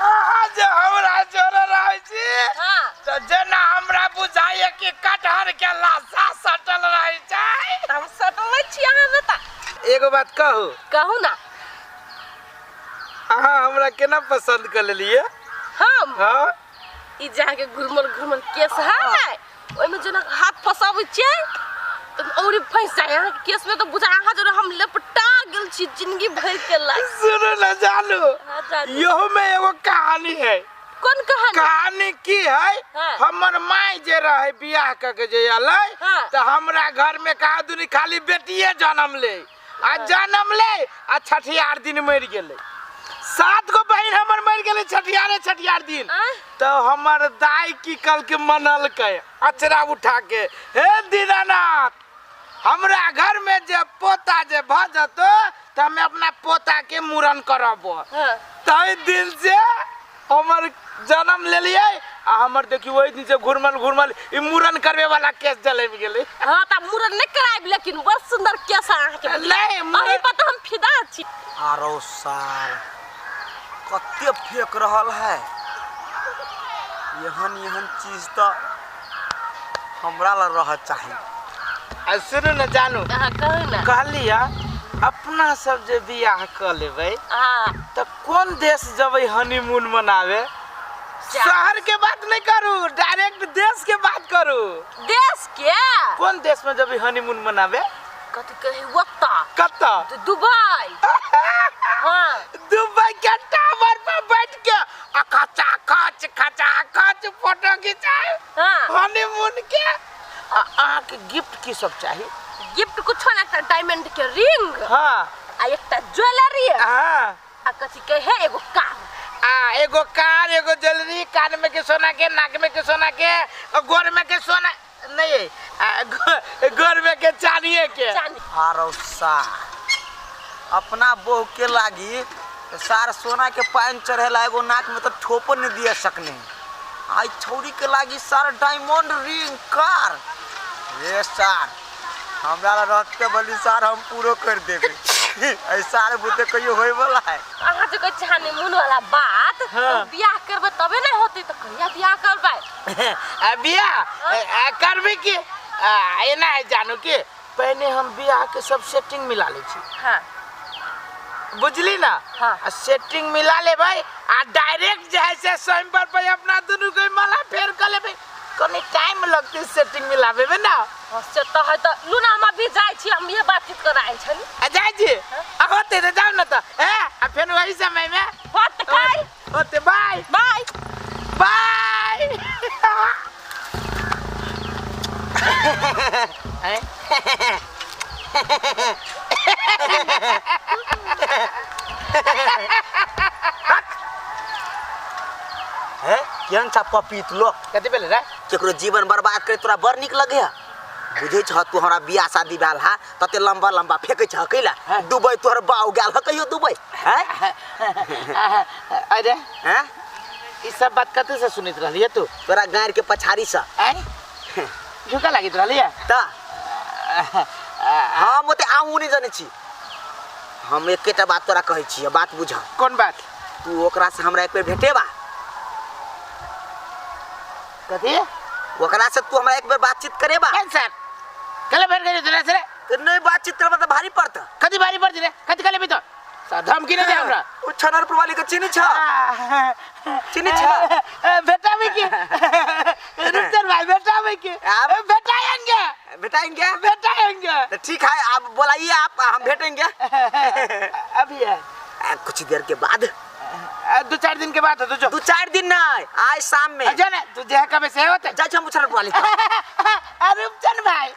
अहाँ जे हमरा जोरे रहै छी हाँ तऽ जेना हमरा बुझाइए कि कटहर के लाशा सटल रहै छै। तऽ हम सटले छी अहाँ में तऽ। एगो बात कहू? कहू ना। अहाँ हमरा केना पसंद कर लेलिए? हम? हाँ। ई जे अहाँके घुरमल घुरमल केस है ने, ओहिमे जेना हाथ फंसाबै छियै तऽ औरी फंसि जाइ अहाँके केसमे, तऽ बुझा अहाँ जेना हम लपटा गेल छी जिंदगी भरि के लायक। सुनू ना जानू, हाँ, जानू। इहो में एगो कहानी है। कोन कहानी? कहानी की है? हाँ। हमर माय जे रहे बियाह क के जे अलै, हाँ। तऽ हमरा घर में कहा दुनी खाली बेटिए जन्म ले, आ जन्म ले आ छठियार दिन मरि गेलै। 7 गो बहिन हमर मरि गेलै छठियारे छठियार दिन। आँय? तऽ हमर दाई की कल के मनलकै अचरा उठा के, हे दीनानाथ हमरा घर में जे पोता जे भ जतो तऽ हम अपना पोता के मूड़न करब। हाँ। ताहि दिन से हमर जन्म लेलिए आ हमर देखियो ओहि दिन से घुरमल घुरमल ई मूड़न करबे वाला केस जलम गेलै। हाँ तऽ मूड़न नहि करायब, लेकिन बड़ सुंदर केस है अहाँके। नहीं, मूड़न अही पर तऽ हम फिदा छी। आरो सार कते फेंक रहल है, एहन एहन चीज तऽ हमरा लग रह चाही। आ सुनू ने जानू। अहाँ कहू ना। कहलिया अपना सब जे बियाह कऽ लेबै हाँ। तऽ कोन देश जबै हनीमून मनावे? शहर के बात नहीं करू, डायरेक्ट देश के बात करू। देश के? कोन देश में जबै हनीमून मनावे? कथी कहै ओतऽ? कतऽ? दुबई। हाँ। दुबई के टावर पर बैठ के आ खचा खच खचा खच फोटो खिंचाए। हाँ। हनीमून के। आ अहाँ के गिफ्ट की सब चाही? गिफ्ट कुछो ना, एकटा डायमंड के रिंग। हाँ। आ एकटा ज्वेलरी। हाँ। आ कथी कहे है एगो कार। आ एगो कार, एगो ज्वेलरी, कान में के सोना के, नाक में के सोना के, और गोर में के सोना नहीं, आ, गोर में के चांदिए के। चांदी। आरो सार अपना बहू के लागी सार सोना के पानी चढ़ेला एगो नाक में तो ठोपो नहीं दिया सकने। आई छौरी के लागी सार डायमंड रिंग कार। रे सार हमरा ला रहते बली सार हम पूरो कर देबे। ऐ सार बुते कहियो होय वाला है। अहाँ जे कहै छी हनीमून वाला बात, हाँ। तऽ बियाह करबै तबे ने होतै, तऽ कहिया बियाह करबै? आ, बियाह? हाँ। आ, करबै की? आ, एना है जानू की पहिने हम बियाह के सब सेटिंग मिला लै छी। हाँ। बुझली ना? हाँ। आ सेटिंग मिला लेबै आ डायरेक्ट जे है से स्वयंवर पर अपना दुनू के माला फेर कर लेबै। कनी टाइम लगतै सेटिंग मिलाबे में ना। हाँ, से तऽ है तऽ लू ना हम अभी जाइ छी, हम इहे बातचीत करायल छनी। आ जाइ छी? हाँ। आ होतै तऽ जाउ ना तऽ। ए, आ फेर वही समय में। होत तऽ काल्हि। होतै, बाय। बाय। बाय। हैं? केहन छा पपीत लोग? कथी भेलै रे? केकरो जीवन बर्बाद करे तोरा बड़ नीक लगे है? बुझै छह तू हमरा बियाह शादी भेल हा तते लंबा लंबा फेकै छह कैला? हाँ। दुबई तोहर बाऊ गेल ह कहियो दुबई? हैं? अरे? हैं? ई सब बात कतऽ से सुनैत रहलियै तू? तोरा गाँड़ के पछाड़ी से। आँय? झुका लागैत रहलियै? तऽ हम ओते आऊँ नहि जनै छी। हम एकेटा बात तोरा कहै छियै, बात बुझ। कोन बात? तू ओकरा से हमरा एक बेर भेटेबा। कथी? ओकरा से तू हमरा एक बेर बातचीत करेबा। कौन सर? कले भेट गेली तोरा से रे? तऽ नहि बातचीत करबा तऽ भारी पड़त। कथी भारी पड़त रे? कथी कले तो? धमकी नहीं दे हमरा। ओ छनरपुर वाली के चिन्है छ? चिन्है छ? भेटाबे की? रुचन भाई भेटाबे की? आप? भेटाएंगे। भेटाएंगे? भेटाएंगे। तो ठीक है, आप बुलाइए, आप हम भेटेंगे। अभी है। कुछ देर के बाद। 2-4 दिन के बाद हो, तो जो। 2-4 दिन नहीं, आज शाम में। अच्छा ना, तू जे कब से होते? जा हम छनरपुर वाली। रुपचन भाई,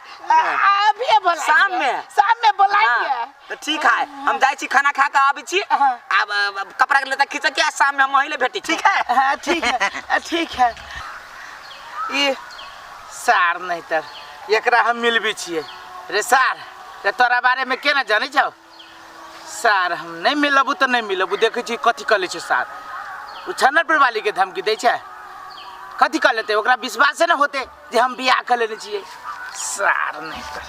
अभी है बोलाएंगे। शाम में? शाम में बुलाएंगे। हाँ, तो ठीक है, हम जाइ छी खाना खा के आबै छी। हाँ। आब कपड़ा के लेता खींच के शाम में हम वहीं ले भेटी। ठीक है? हाँ, ठीक है, ठीक है। ये सार नहीं तर एकरा हम मिलबी छियै रे सार, रे तोरा बारे में केना जानै छौ? सार हम नहीं मिलबू तऽ नहीं मिलबू, देखै छी कथी कऽ लै छै सार। ओ छनरपुर वाली के धमकी दै छै, कथी कऽ लेतै? ओकरा विश्वासे नहि होतै जे हम बियाह कऽ लेने छियै। सार नहीं तर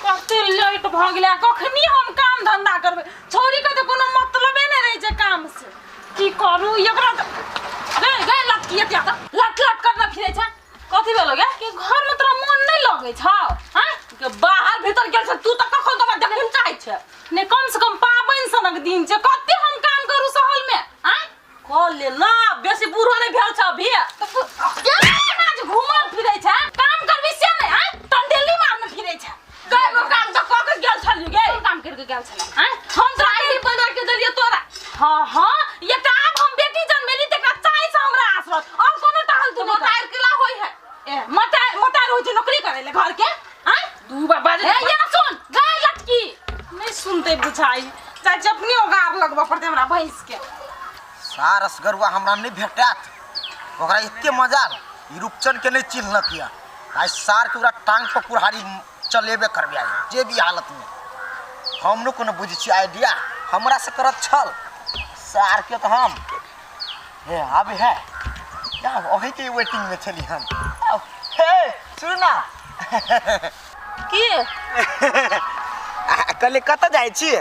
कते लेट भऽ गेलै, कखनी हम काम धंधा करबै? छौरी के तऽ कोनो मतलबे नहि रहै छै, दिन छै कते हम काम करू सहल में आय कह ले ना बेसी बूढ़ो नहीं भेल छ अभी केना जे घूमल फिरै छै काम करबी से नहीं आय टंडेली मारने फिरै छै कय गो काम त क के गेल छली गे काम कर के गेल छले आय हम तो आइडी बना के देलिए तोरा। हां हां एकटा आब हम बेटी जन्मेली त एकरा चाय से हमरा आसरत और कोनो टहल तू मोटार केला होय है ए मोटार मोटार होय छै नौकरी करे ले घर के आय दू बाबा ए ये ना सुन गाय लटकी नहीं सुनते बुझाई चाची अपने ओगार लगबऽ पड़तै हमरा भैंस के। सार असगरुआ हमरा नहीं भेटत ओकरा एते मजा ई रूपचन के नहीं चिन्हलक या आइ सार के ओकरा टांग पर कुल्हाड़ी चलेबे करबे आइ जे भी हालत में। हम न कोनो बुझै छी आइडिया हमरा से करत छल सार के तो हम हे आब है अही के वेटिंग में छली हम। हे सुन ना की कहले कतऽ जाइ छी?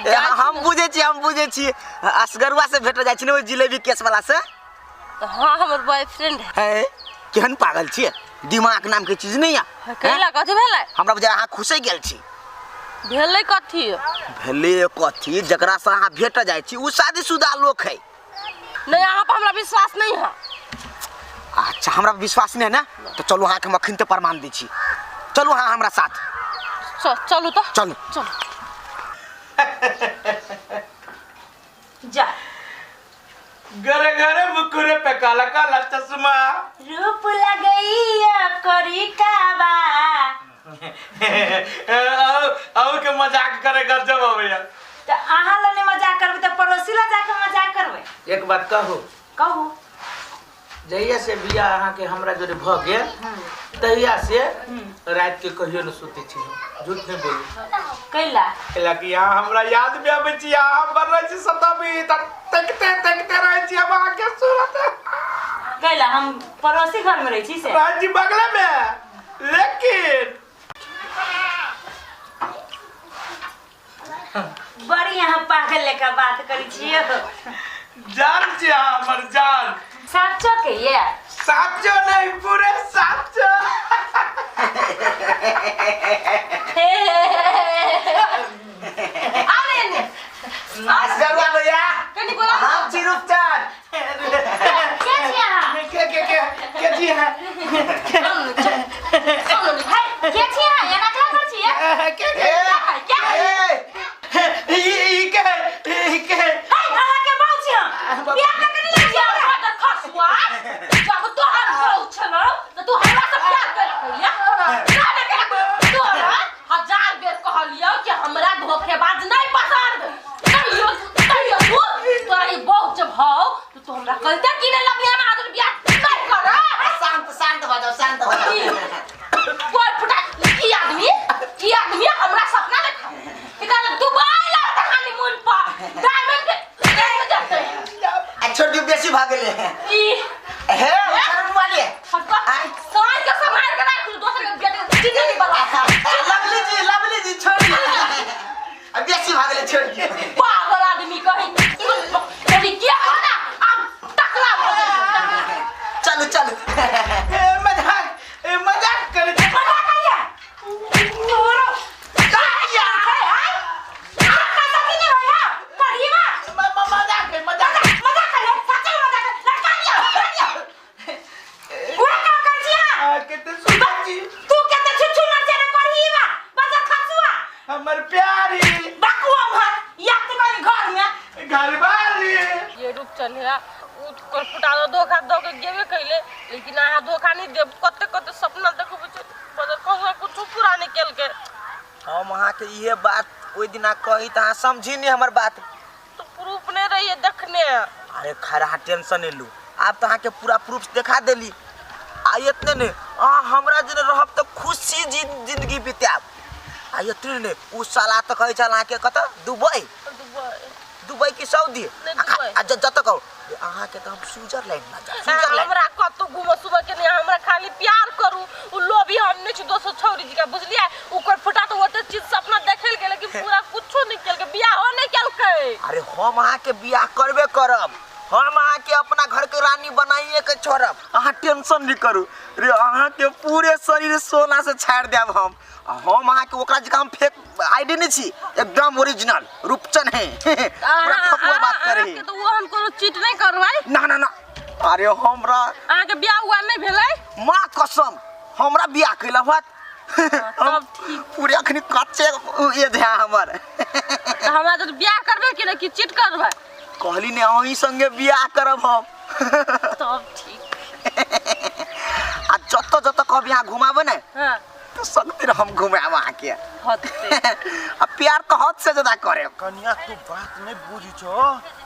हम बुझै छी हम बुझै छी असगरुआ से भेट जाइ छी ने ओहि जिलेबी केस वाला से। हाँ हमर बॉयफ्रेंड है केहन पागल छियै दिमाग नाम के चीज नहीं है। कैला कथी भेलै? हमरा बुझाय अहाँ खुशे गेल छी। भेलै कथी? भेलै कथी जकरा से अहाँ भेट जाइ छी उ शादीशुदा लोक है। नहीं अहाँ पर हमरा विश्वास नहीं है। अच्छा हमरा विश्वास नहीं है ना तो चलू अहाँके हम अखन ते प्रमाण दै छी। चलू अहाँ हमरा साथ। चलू तो चलू चलू जा घरे घरे मुकुरे पे काला काला चश्मा रूप लगैया करी काबा औ के मजाक करे गजब अबैया। त अहाँ लने मजाक करबै त पड़ोसी ला जाके मजाक करबै। एक बात कहू? कहू। जहिया से बियाह अहाँ के हमरा जोरे भ गेल तहिया से रात के कहियो न सुते छी हम, झूठ नहीं बोलू। कैला? कैला कि अहाँ हमरा याद में आबै छी, अहाँ हम रहै छी सताबी त देखते देखते रहै छी हम अहाँ के सूरत। कैला हम पड़ोसी घर में रहै छी से? रहै छी बगले में लेकिन बड़ी यहाँ पागल लेकर बात करै छियै। जान छी अहाँ हमर जान। साचो के ये? साचो नहीं पूरे साचो। आवे ने असगरुआ भैया कनी बोला हम छी रूपचन। के छी अहाँ? के के के के जी है है के छी अहाँ? एना कहाँ करै छी ये? के के क्या ई के ई के है अहाँ के बहु छी हम। बियाह कऽ के नहि या मदर खसुआ जब तोहर बहु छलौ त तू हमरा से प्यार कर रखलिया ना ना तोरा हजार बेर कहलियौ कि हमरा धोखेबाज नहीं पसंद तैयो तैयो तू तोरा ई बहु जब हौ तो हमरा कहते कि नहीं लगिया ना आदमी बियाह नहीं कर। शांत शांत भऽ जाओ शांत भऽ जाओ। कोई फुटा की आदमी हमरा सपना देखा एकरा दुबई लगता हनीमून पर डायमंड के जाते। आ छोड़ दियौ बेसी भऽ गेलै। ई हे शर्म वाली सार के संभाल के राख दोसर के बेटे जिंदगी बला। लवली जी छोड़ दियौ आ बेसी भऽ गेलै छोड़ दियौ। पागल आदमी कहीं कहीं क्या हो ना अब टकला भऽ गेल। चलू चलू। ए मजाक ए मजाक करे मजाक करिया तोरो काया है है अहाँ पैसा की नहीं होया पढ़ीवा मजाक है मजाक मजाक करे सच्चे मजाक लड़का लिया लड़का लिया पूरा काम कर छिया केते सुंदर छी तू केते छुछु मर छे रे पढ़ीवा बजा खसुआ हमर प्यारी बाकू हमर याद तो कहीं घर में घरवाली। ये रूप चलेगा उ फुटा धोखा दऽ के गेबे कैले लेकिन अहाँ धोखा नहीं देब। कते कते सपना देखबै छै बदल कहू कुछो पूरा नहीं केलकै। हम अहाँके इहे बात ओहि दिना कही तऽ अहाँ समझी नहीं हमर बात। तो प्रूफ नहीं रहिए देखने। अरे खैर अहाँ टेंशन नहीं लू आब तऽ अहाँके पूरा प्रूफ देखा देली। आ एतने ने अहाँ हमरा जेने रहब तऽ खुशी जिंदगी बितायब। आ एतने ने उ साला तऽ कहै छल अहाँके कतऽ दुबई दुबई की सऊदी आ जतऽ कहू अहाँके तऽ हम स्विट्जरलैंड ना जायब स्विट्जरलैंड। हमरा कतौ घूमऽ सुमऽ के नहीं हमरा खाली प्यार करू उ लोभी हम नहीं छी दोसर छौरी जी के बुझलियै। ओकर फुटा तऽ ओते चीज सपना देखल गेलै कि पूरा कुछो नहीं केलकै बियाहो नहीं केलकै। अरे हम अहाँके बियाह करबे करब हम अहाँके अपना घर के रानी बनाइए के छोड़ब। अहाँ टेंशन नहीं करू रे, अहाँके पूरे शरीर सोना से छाड़ि देब हम। आ हम अहाँके ओकरा जकाँ हम फेक आईडी नहीं छी, एकदम ओरिजिनल रूपचन है। पूरा ठकुआ बात करे अहाँके तऽ ओहन कोनो चीट नहि करबै। ना ना ना, अरे हमरा अहाँके बियाह उआ नहि भेलै? माँ कसम हमरा बियाह कैला होत। तब ठीक। पूरे अखनी कच्चे ये ध्यान हमर। तऽ हमरा तऽ बियाह करबै कि नहि कि चीट करबै? कहली ने अहीं संगे बियाह करब हम। तब ठीक। आ जत जत कहबी अहाँ घुमाबे ने हाँ तो सकती हम घुमाब अहाँके। हद आ प्यार तो हद से ज्यादा करे। कनिया तू बात नहीं बुझी छो,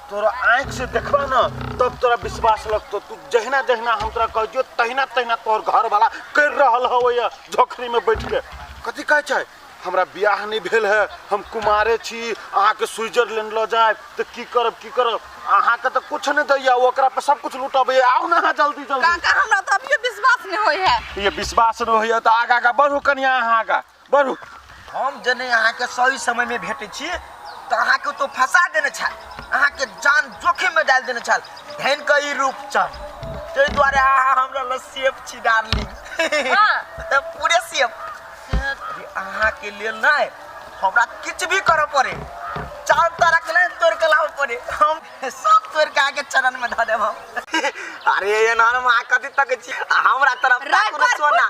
तोरा आँख से देखबा न तब तोरा विश्वास लगतो। तू जहिना जहिना हम तोरा कह दियो तहिना तहिना तोहर घर वाला कर रहल हवैया झोखरी में बैठ के। कथी कहै छै हमरा बियाह नहीं भेल है, हम कुमारे छी, अहाँके स्विट्जरलैंड लऽ जायब तऽ की करब की करब। अहाँके तऽ कुछ नहीं दैया, ओकरा पर सब कुछ लुटबैया। आउ ना अहाँ जल्दी जल्दी। काका हमरा तऽ अभियो विश्वास नहीं होय है। ये विश्वास नहीं होइया तऽ आगा आगा बढ़ू कनिया, अहाँ आगा बढ़ू। हम जने अहाँके सही समय में भेटै छी तऽ अहाँके तो फंसा देने छल, अहाँके जान जोखिम में डालि देने छल धन के ई रूपचन। ताहि दुआरे अहाँ हमरा लग सेफ छी डार्लिंग। हाँ। पूरे सेफ। अहाँके लेल नहि हमरा किछु भी करऽ पड़े, चाँद तारा के लेल तोड़ के लाबऽ पड़े, हम सब तोड़ के अहाँके चरण में धऽ देब हम। अरे एहन हम अहाँ कथी तकै छी, हमरा तरफ ताकू ने सोना।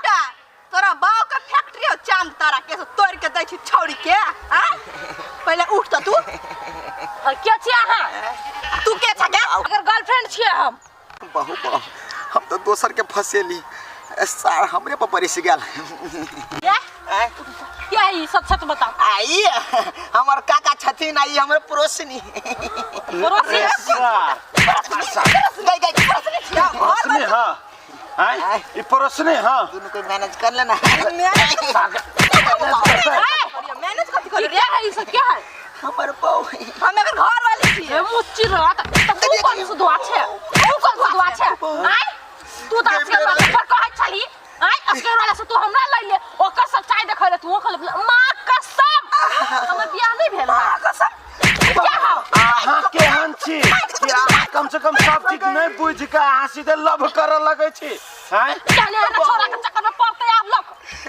तोरा बाप के फैक्ट्री हो चांद तारा के तोड़ के दै छी छौड़ी के। आ पहिले उठ त तू। और के छी अहाँ? तू के छ गे? अगर गर्लफ्रेंड छियै हम। बहु बहु हम तो दोसर के फसेली, सार हमरे पर परिस गेल। क्या ई सच सच बताओ। आई हमर काका छथिन, आई हमर पड़ोसिनी। पड़ोसी? गई गई पड़ोसिनी। हाँ आय ई पड़ोसिनी। हाँ दोनों को मैनेज कर लेना। मैनेज कथी कर क्या है ई सब क्या है? हमर बहु हम एकर घर वाली छी। ए मुच्ची रहा त तू कोन सुधवा छे? तू कोन सुधवा छे? आय तू त असगर वाला पर कहै छली। आय असगर वाला से तू हमरा लइ ले, ओकर सच्चाई देखै ले तू ओकर मां कसम हमर बियाह नहीं भेल। मां कसम क्या हो? अहाँ केहन छी कि अहाँ कम से कम सब चीज नहीं बुझ के अहाँ सीधे लव करऽ लगै छी? आय जाने ना छोरा के चक्कर में पड़ते आब लोग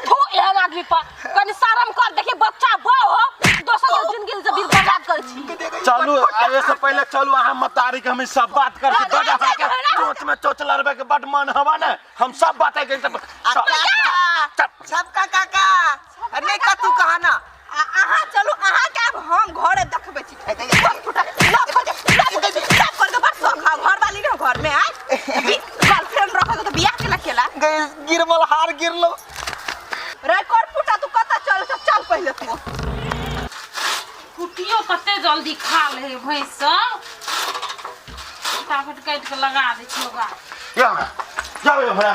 थू एहन आदमी पर कनी शर्म कर। देखी बच्चा बो हो दोसर के जिंदगी से भी बर्बाद करै छी। चलू आवे से पहले चलू अहाँ मतारी के हम सब बात कर के बड अहाँ के चोच में चोच लड़बे के बड मन हवा ने, हम सब बात के सब सबका काका नहीं का तू कहा ना। अहाँ चलू, अहाँ के आब हम घरे देखबै छी। घर वाली ने घर में आय गर्लफ्रेंड रखो तो बियाह केला केला गिरमल हार गिरलो रे कर फुटा। तू कत चल चल पहिले तू। कुटियो कते जल्दी खा ले भैंस सब, फटाफट काटि के लगा दै छी ओकरा। जाओ हमरा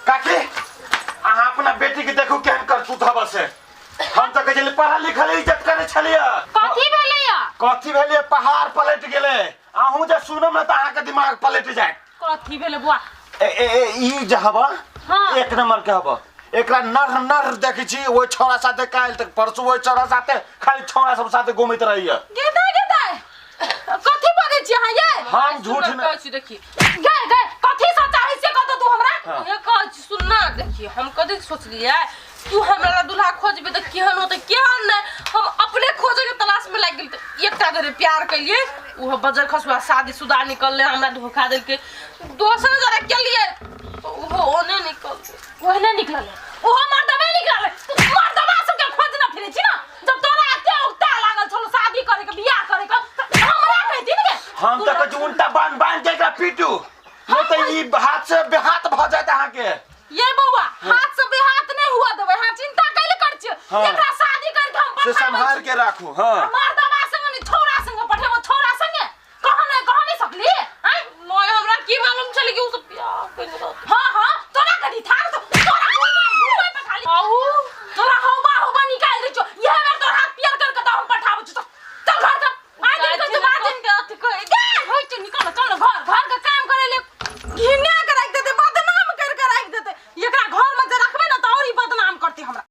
काकी अहाँ अपना बेटी के देखू केहन करतूत हवा से। हम तऽ कहै छलियै पढ़ल लिखल इज्जत करै छलियै। कथी भेलैया? कथी भेलैया? पहाड़ पलटि गेलै। अहूँ जे सुनब ने तऽ अहाँके दिमाग पलटि जायत। कथी भेलै बुआ? ए ए ए ई जे हवा हाँ। एक नंबर के हवा, एकरा नर नर देखै छी ओहि छौड़ा साथे काल्हि तक परसू ओहि छौड़ा साथे खाली छौड़ा सब साथे घुमैत रहैया। गेदा गेदा कथी बजै छी अहाँ ये? हम झूठ नहीं कहै छी। देखी गे गे कथी से चाहै छियै कतौ तू हमरा? हाँ। ये कहै छी सुन ना। देखी हम कथी सोचलियै तू हमरा ला दूल्हा खोजबे तऽ केहन होतै केहन नहि। हम अपने खोजे के तलाश में लागि गेल तऽ एकटा जरे प्यार केलियै ओहो बजर खसुआ शादीशुदा निकललै, हमरा धोखा देलकै। दोसर जरे केलियै ओहो ओने निकललै, ओहने निकललै, ओहो मर्दबे निकललै। तू मर्दबा सबके खोजना फिरै छी ना, जब तोरा एते उगता लागल छलो शादी करे के बियाह करे के तऽ हमरा कहती ने। हम तऽ कहै छी उनटा बान्ह बान्ह के एकरा पीटू, नहीं तऽ ई हाथ से बेहाथ भऽ जायत अहाँके। ये बौआ हाथ से बेहाथ नहीं हुआ देबै, हाँ चिंता कैले कर छियै? हाँ। एकरा शादी करके हम से पठाबै सम्हार छी। के राखू। हाँ माँ